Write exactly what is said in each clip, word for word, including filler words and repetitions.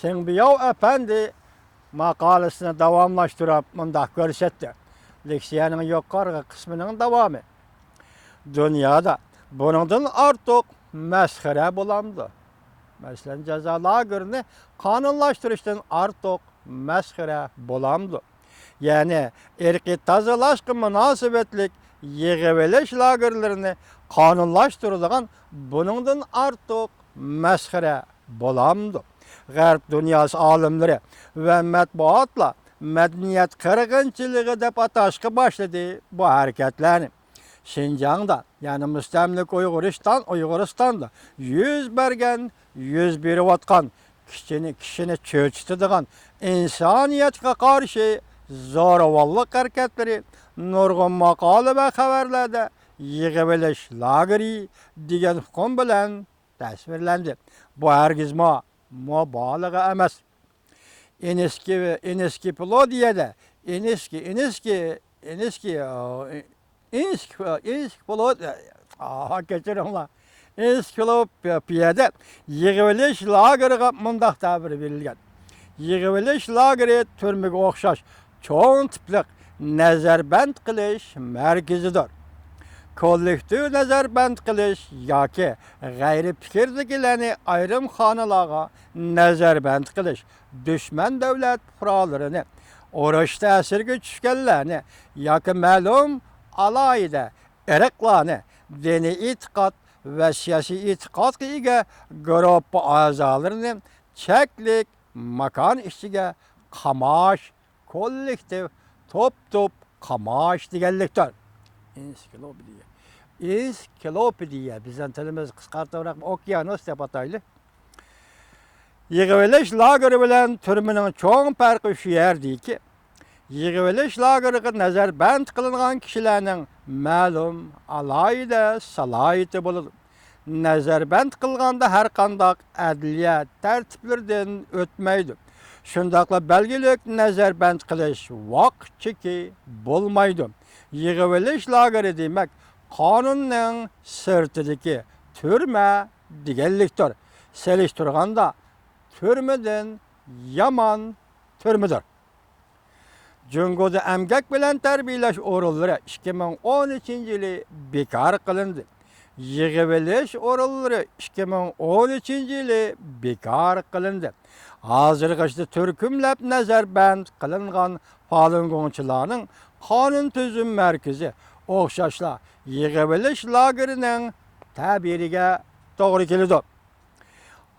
تېڭبىياۋ ئەپەندى ماقالىسىنى داۋاملاشتۇرۇپ مۇنداق كۆرسەتتى. لېكسىيەنىڭ يۇقىرىقى قىسمىنىڭ داۋامى. دۇنيادا بۇنىڭدىن ئارتۇق مەسخىرە بولامدۇ؟ مەسىلەن، جازا لاگېرىنى قانۇنلاشتۇرۇشتىن ئارتۇق مەسخىرە بولامدۇ؟ يەنى ئىرقىي تازىلاشقا مۇناسىۋەتلىك يىغىۋېلىش لاگېرلىرىنى قانۇنلاشتۇرىدىغان بۇنىڭدىن ئارتۇق مەسخىرە بولامدۇ؟ غەرب دۇنياسى ئالىملىرى ۋە مەتبۇئاتلار مەدەنىيەت قىرغىنچىلىقى دەپ ئاتاشقا باشلىدى بۇ ھەرىكەتلەرنى. شىنجاڭدا، يەنى مۇستەملىكە ئۇيغۇرىستان، ئۇيغۇرىستاندا يۈز بەرگەن، يۈز بېرىۋاتقان كىشىنى، كىشىنى چۆچۈتىدىغان ئىنسانىيەتكە قارشى زورىۋاللىق ھەرىكەتلىرى نۇرغۇن ماقالە ۋە خەۋەرلەردە يىغىۋېلىش لاگېرى دېگەن ئۇقۇم بىلەن تەسۋىرلەندى. بۇ ھەرگىزمۇ مۇبالىغە ئەمەس. ئېنسكى-، ئېنسكىپلودىيەدە، ئېنسكى-، ئېنسكى-، ئېنسكى-، ئېنسكى-، ئېنسكىپلو-، ئا، كەچۈرۈڭلار. ئېنسكىلوپىيەدە يىغىۋېلىش لاگېرىغا مۇنداق تەبىر بېرىلگەن: يىغىۋېلىش لاگېرى تۈرمىگە ئوخشاش چوڭ تىپلىق نەزەربەند قىلىش مەركىزىدۇر. كوللېكتىپ نەزەربەند قىلىش ياكى غەيرىي پىكىردىكىلەرنى ئايرىم خانىلارغا نەزەربەند قىلىش، دۈشمەن دۆلەت پۇقرالىرىنى، ئۇرۇشتا ئەسىرگە چۈشكەنلەرنى ياكى مەلۇم ئالاھىدە ئىرقلارنى، دىنىي ئېتىقاد ۋە سىياسىي ئېتىقادقا ئىگە گۇرۇپپا ئەزالىرىنى چەكلىك ماكان ئىچىگە قاماش، كوللېكتىپ، توپ-توپ قاماش دېگەنلىكتۇر. ئېنسىكلوپېدىيە. ئېنسىكلوپېدىيە، بىزنىڭ تىلىمىز قىسقارتىۋراق ئوكيانۇس دەپ ئاتايلى. يىغىۋېلىش لاگېرى بىلەن تۈرمىنىڭ چوڭ پەرقى شۇ يەردىكى، يىغىۋېلىش لاگېرىغا نەزەربەند قىلىنغان كىشىلەرنىڭ مەلۇم ئالاھىدە سالاھىيىتى بولىدۇ. نەزەربەند قىلغاندا ھەرقانداق ئەدلىيە تەرتىپلىرىدىن ئۆتمەيدۇ. شۇنداقلا بەلگىلىك نەزەربەند قىلىش ۋاقىت چېكى بولمايدۇ. يىغىۋېلىش لاگېرى دېمەك، قانۇننىڭ سىرتىدىكى تۈرمە دېگەنلىكتۇر. سېلىشتۇرغاندا، تۈرمىدىن يامان تۈرمىدۇر. جۇڭگودا ئەمگەك بىلەن تەربىيەلەش ئورۇنلىرى ئىككى مىڭ ئون ئۈچىنچى يىلى بىكار قىلىندى. يىغىۋېلىش ئورۇنلىرى ئىككى مىڭ ئون ئۈچىنچى يىلى بىكار قىلىندى. ھازىرغىچە تۈركۈملەپ نەزەربەند قىلىنغان پالۇنگوڭچىلارنىڭ قانۇن تۈزۈم مەركىزى ئوخشاشلا يىغىۋېلىش لاگېرىنىڭ تەبىرىگە توغرا كېلىدۇ.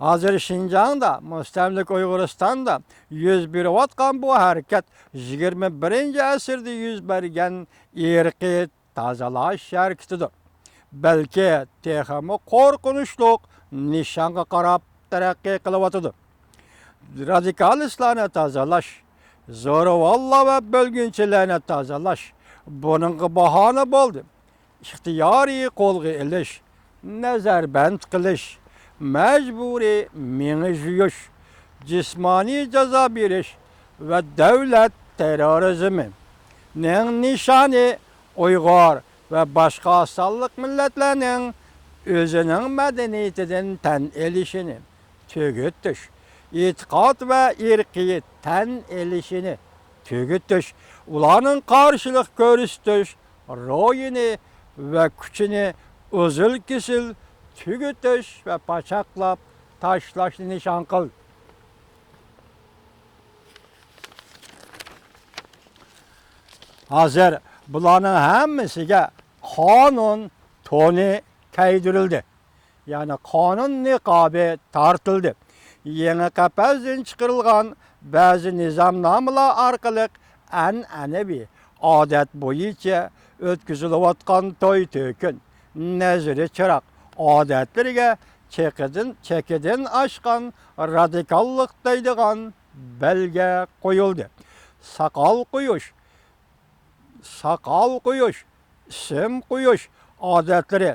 ھازىر شىنجاڭدا، مۇستەملىكە ئۇيغۇرىستاندا يۈز بېرىۋاتقان بۇ ھەرىكەت يىگىرمە بىرىنچى ئەسىردە يۈز بەرگەن ئىرقىي تازىلاش ھەرىكىتىدۇر. بەلكى تېخىمۇ قورقۇنچلۇق نىشانغا قاراپ تەرەققىي قىلىۋاتىدۇ. رادىكالىستلارنى تازىلاش، زورىۋاللار ۋە بۆلگۈنچىلەرنى تازىلاش بۇنىڭغا باھانە بولدى. ئىختىيارىي قولغا ئېلىش، نەزەربەند قىلىش، مەجبۇرىي مېڭە يۇيۇش، جىسمانىي جازا بېرىش ۋە دۆلەت تېررورىزمىنىڭ نىشانى ئۇيغۇر ۋە باشقا سانلىق مىللەتلەرنىڭ ئۆزىنىڭ مەدەنىيىتىدىن تەن ئېلىشىنى تۈگىتىش، ئېتىقاد ۋە ئىرقىي تەن ئېلىشىنى تۈگىتىش، ئۇلارنىڭ قارشىلىق كۆرسىتىش روھىنى ۋە كۈچىنى ئۈزۈل-كېسىل تۈگىتىش ۋە پاچاقلاپ تاشلاشنى نىشان قىلدى. ھازىر بۇلارنىڭ ھەممىسىگە قانۇن تونى كىيدۈرۈلدى. يەنى قانۇن نىقابى تارتىلدى. يېڭى قەپەستىن چىقىرىلغان بەزى نىزامنامىلار ئارقىلىق ئەنئەنىۋى ئادەت بويىچە ئۆتكۈزۈلۈۋاتقان توي-تۆكۈن، نەزىرى چىراغ ئادەتلىرىگە چېكىدىن، چېكىدىن ئاشقان رادىكاللىق دەيدىغان بەلگە قويۇلدى. ساقال قويۇش، ساقال قويۇش، ئىسىم قويۇش ئادەتلىرى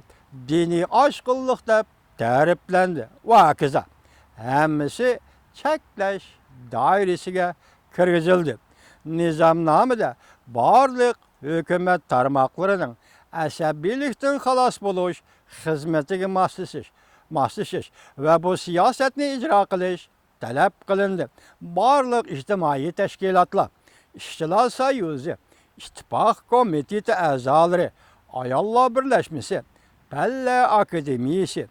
دىنىي ئاشقۇنلۇق دەپ تەرىپلەندى ۋە ھاكازا. ھەممىسى چەكلەش دائىرىسىگە كىرگۈزۈلدى. نىزامنامىدە بارلىق ھۆكۈمەت تارماقلىرىنىڭ ئەسەبىيلىكتىن خالاس بولۇش خىزمىتىگە ماسلىشىش، ماسلىشىش ۋە بۇ سىياسەتنى ئىجرا قىلىش تەلەپ قىلىندى. بارلىق ئىجتىمائىي تەشكىلاتلار، ئىشچىلار سويۇزى، ئىتتىپاق كومىتېتى ئەزالىرى، ئاياللار بىرلەشمىسى، پەنلەر ئاكادېمىيىسى،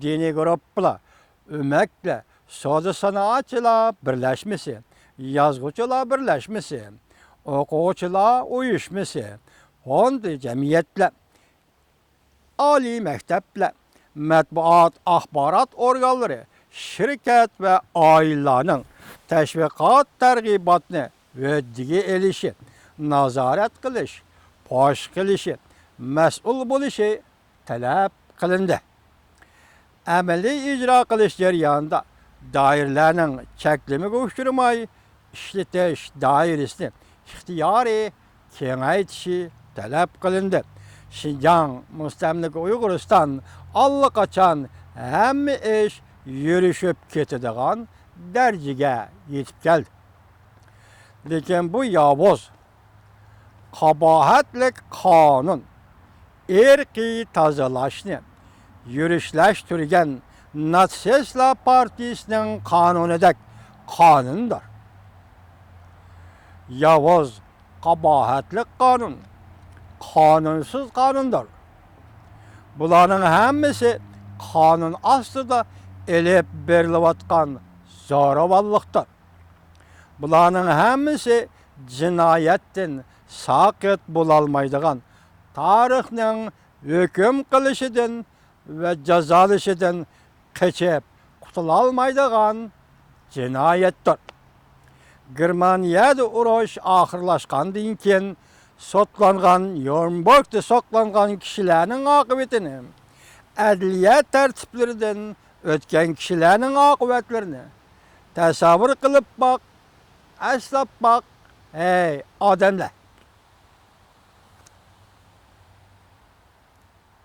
دىنىي گۇرۇپپىلار، ئۆمەكلەر، سودا سانائەتچىلەر بىرلەشمىسى، يازغۇچىلار بىرلەشمىسى، ئوقۇغۇچىلار ئۇيۇشمىسى، فوند جەمئىيەتلەر، ئالىي مەكتەپلەر، مەتبۇئات، ئاخبارات ئورگانلىرى، شىركەت ۋە ئائىلىلەرنىڭ تەشۋىقات تەرغىباتنى ھۆددىگە ئېلىشى، نازارەت قىلىش، پاش قىلىشى، مەسئۇل بولۇشى تەلەپ قىلىندى. ئەمەلىي ئىجرا قىلىش جەريانىدا دائىرىلەرنىڭ چەكلىمىگە ئۇچرىماي، ئىشلىتىش دائىرىسىنى ئىختىيارىي كېڭەيتىشى تەلەپ قىلىندى. شىنجاڭ مۇستەملىكە ئۇيغۇرىستان ئاللىقاچان ھەممە ئىش يۈرۈشۈپ كېتىدىغان دەرىجىگە يېتىپ كەلدى. لېكىن بۇ ياۋۇز، قاباھەتلىك قانۇن ئىرقىي تازىلاشنى يۈرۈشلەشتۈرگەن ناتسىستلار پارتىيىسىنىڭ قانۇنىدەك قانۇندۇر. ياۋۇز، قاباھەتلىك قانۇن قانۇنسىز قانۇندۇر. بۇلارنىڭ ھەممىسى قانۇن ئاستىدا ئېلىپ بېرىلىۋاتقان زوراۋانلىقتۇر. بۇلارنىڭ ھەممىسى جىنايەتتىن ساقىت بولالمايدىغان، تارىخنىڭ ھۆكۈم قىلىشىدىن ۋە جازالىشىدىن قېچىپ قۇتۇلالمايدىغان جىنايەتتۇر. گېرمانىيەدە ئۇرۇش ئاخىرلاشقاندىن كېيىن سوتلانغان، نيۇرنبېرگدا سوتلانغان كىشىلەرنىڭ ئاقىۋىتىنى، ئەدلىيە تەرتىپلىرىدىن ئۆتكەن كىشىلەرنىڭ ئاقىۋەتلىرىنى تەسەۋۋۇر قىلىپ باق، ئەسلەپ باق، ھەي ئادەملەر!